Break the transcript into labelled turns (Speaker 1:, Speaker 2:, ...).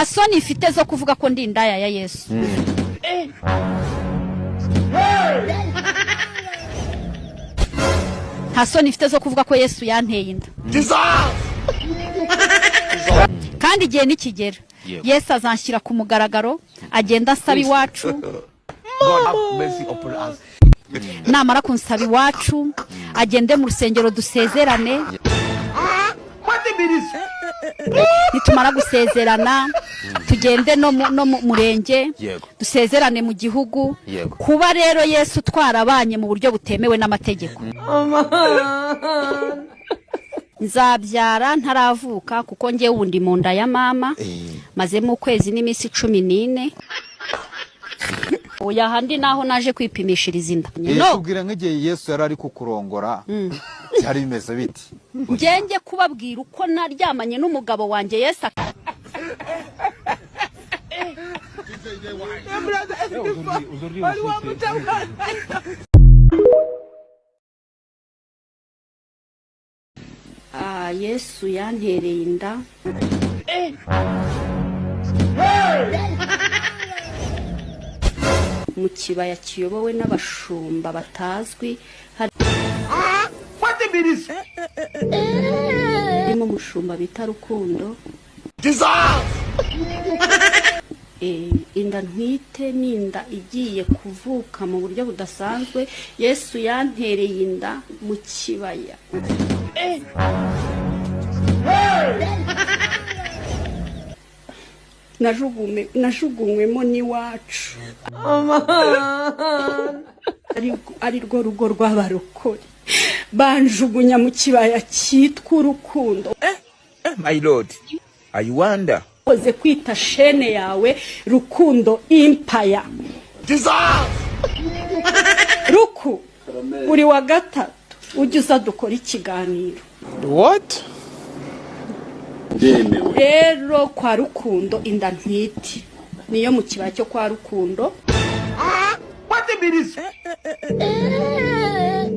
Speaker 1: Nta soni mfite zo kuvuga ko ndi indaya ya Yesu. Nta soni mfite zo kuvuga ko Yesu yanteye inda. Kandi igihe nikigera, Yesu azanshyira ku mugaragaro, agenda asaba iwacu.
Speaker 2: God have mercy upon us.
Speaker 1: Namara kunsaba iwacu, agende mu rusengero dusezerane. Nitumara gusezerana, tugende no mu murenge, dusezerane mu gihugu. Kuba rero Yesu twarabanye mu buryo butemewe n'amategeko, nzabyara ntaravuka, kuko ngewe ubu ndi mu nda ya mama, mazemo ukwezi n'iminsi 14. Oya, ahandi naho naje kwipimishiriza inda. No.
Speaker 3: Tubwira nk'igihe Yesu yari ari kukurongora, byari bimeze biti?
Speaker 1: Ngenge kubabwira uko naryamanye n'umugabo wanjye, Yesu Ah, Yesu yantereye inda mu kibaya kiyobowe n'abashumba batazwi, harimo umushumba bita Rukundo. Inda ntwite ni inda igiye kuvuka mu buryo budasanzwe. Yesu yantereye inda mu kibaya. Najugunywemo n'iwacu, ari rwo rugo rw'abarokore, banjugunya mu kibaya cyitwa Urukundo.
Speaker 4: My lord, I wonder.
Speaker 1: Koze kwita shene yawe Rukundo Impaya. Ruku, buri wa gatatu ujye uza dukora ikiganiro.
Speaker 5: What?
Speaker 1: Rero kwa Rukundo, inda ntwite niyo mu kibaya cyo kwa Rukundo.